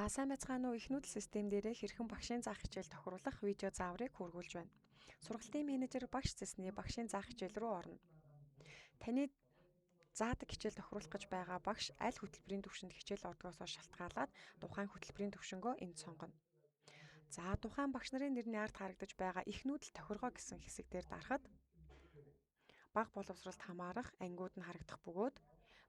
За, сайн байцгаана уу? Их нүүдэл систем дээрээ хэрхэн багшийн заах хичээл тохируулах видео зааврыг хүргүүлж байна. Сургалтын менежер багш цэсний багшийн заах хичээл рүү орно. Таны заадаг хичээл тохируулах гэж байгаа багш аль хөтөлбөрийн түвшинд хичээл ордгоосоо шалтгаалаад тухайн хөтөлбөрийн түвшингөө энд сонгоно. За, тухайн багш нарын нэрний ард харагдаж байгаа их нүүдэл тохиргоо гэсэн хэсэг дээр дарахад бага боловсролд хамаарах ангиуд нь харагдах бөгөөд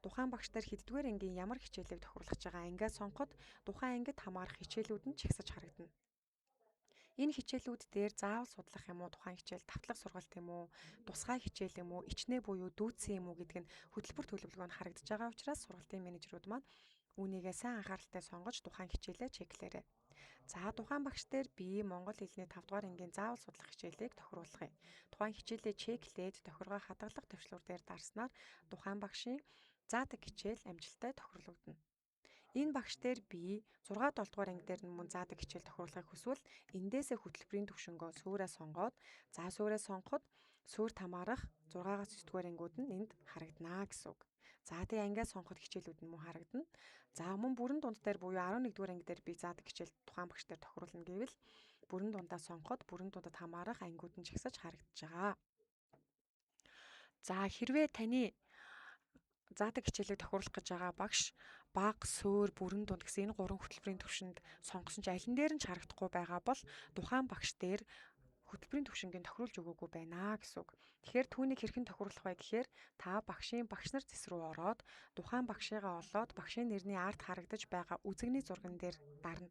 тухайн багш нар хэддүгээр ангийн ямар хичээлийг тохируулах гэж байгаа ангиа сонгоход тухайн ангид хамаарах хичээлүүд нь чагсаж харагдана. Энэ хичээлүүд дээр заавал судлах юм уу, тухайн хичээл давтлах сургалт юм уу, тусгай хичээл юм уу, ичнэ буюу дүүцсэн юм уу гэдэг нь хөтөлбөр төлөвлөгөө нь харагдаж байгаа учраас сургалтын менежерүүд маань үүнийгээ сайн анхааралтай сонгож тухайн хичээлээ чеклээрэй. За, тухайн багш дээр би монгол хэлний 5 дугаар ангийн заавал судлах хичээлийг тохируулах юм. Тухайн хичээлээ чеклээд тохиргоо хадгалах төвшлүүр дээр дарснаар тухайн багшийн заадаг хичээл амжилттай тохируулагдана. Энэ багш дээр би 6 7 дугаар анги дээр нь мөн заадаг хичээл тохируулахыг хүсвэл эндээсээ хөтөлбөрийн түвшингөө суураа сонгоод, за, суураа сонгоход суурьт хамаарах 6-аас 9 дугаар ангиуд нь энд харагданаа гэсэн үг. За, тэгээ ангиа сонгоход хичээлүүд нь мөн харагдана. За, мөн бүрэн дунд дээр буюу 11 дугаар анги дээр би заадаг хичээл тухайн багш дээр тохируулна гэвэл бүрэн дундаа сонгоход бүрэн дундад хамаарах ангиуд нь жагсаж харагдаж байгаа. За, хэрвээ таны заадаг хичээлийг тохируулах гэж байгаа багш бага, суур, бүрэн дунд гэсэн энэ гурван хөтөлбөрийн түвшинд сонгосон ч алин дээр нь ч харагдахгүй байгаа бол тухайн багш дээр хөтөлбөрийн түвшингийн тохируулж өгөөгүй байна гэсэн үг. Тэгэхээр түүнийг хэрхэн тохируулах вэ гэхээр та багшийн багш нар зэс рүү ороод тухайн багшигаа олоод багшийн нэрний ард харагдаж байгаа үзэгний зурган дээр дарна.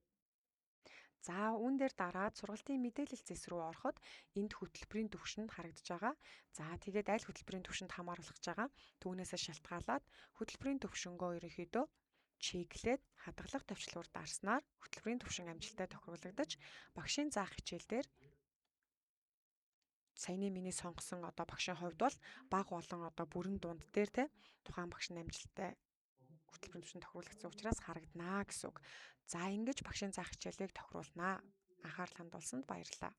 За, үүн дээр дараад сургалтын мэдээлэл зэс рүү ороход энд хөтөлбөрийн түвшинд харагдаж байгаа. За, тэгээд аль хөтөлбөрийн түвшинд хамааруулах гэж байгаа түүнээсээ шалтгаалаад хөтөлбөрийн түвшингөө ерөнхийдөө чеклээд хадгалах товчлуур дарснаар хөтөлбөрийн түвшин амжилттай тохируулагдаж багшийн заах хичээл дээр саяны миний сонгосон одоо багшийн хувьд бол бага болон одоо бүрэн дунд дээр те тухайн багш нь амжилттай хөтөлбөрийн түвшинд тохируулагдсан учраас харагданаа гэсэн үг. За, ингэж багшийн заах хичээлийг тохируулнаа. Анхаарал хандуулсанд баярлалаа.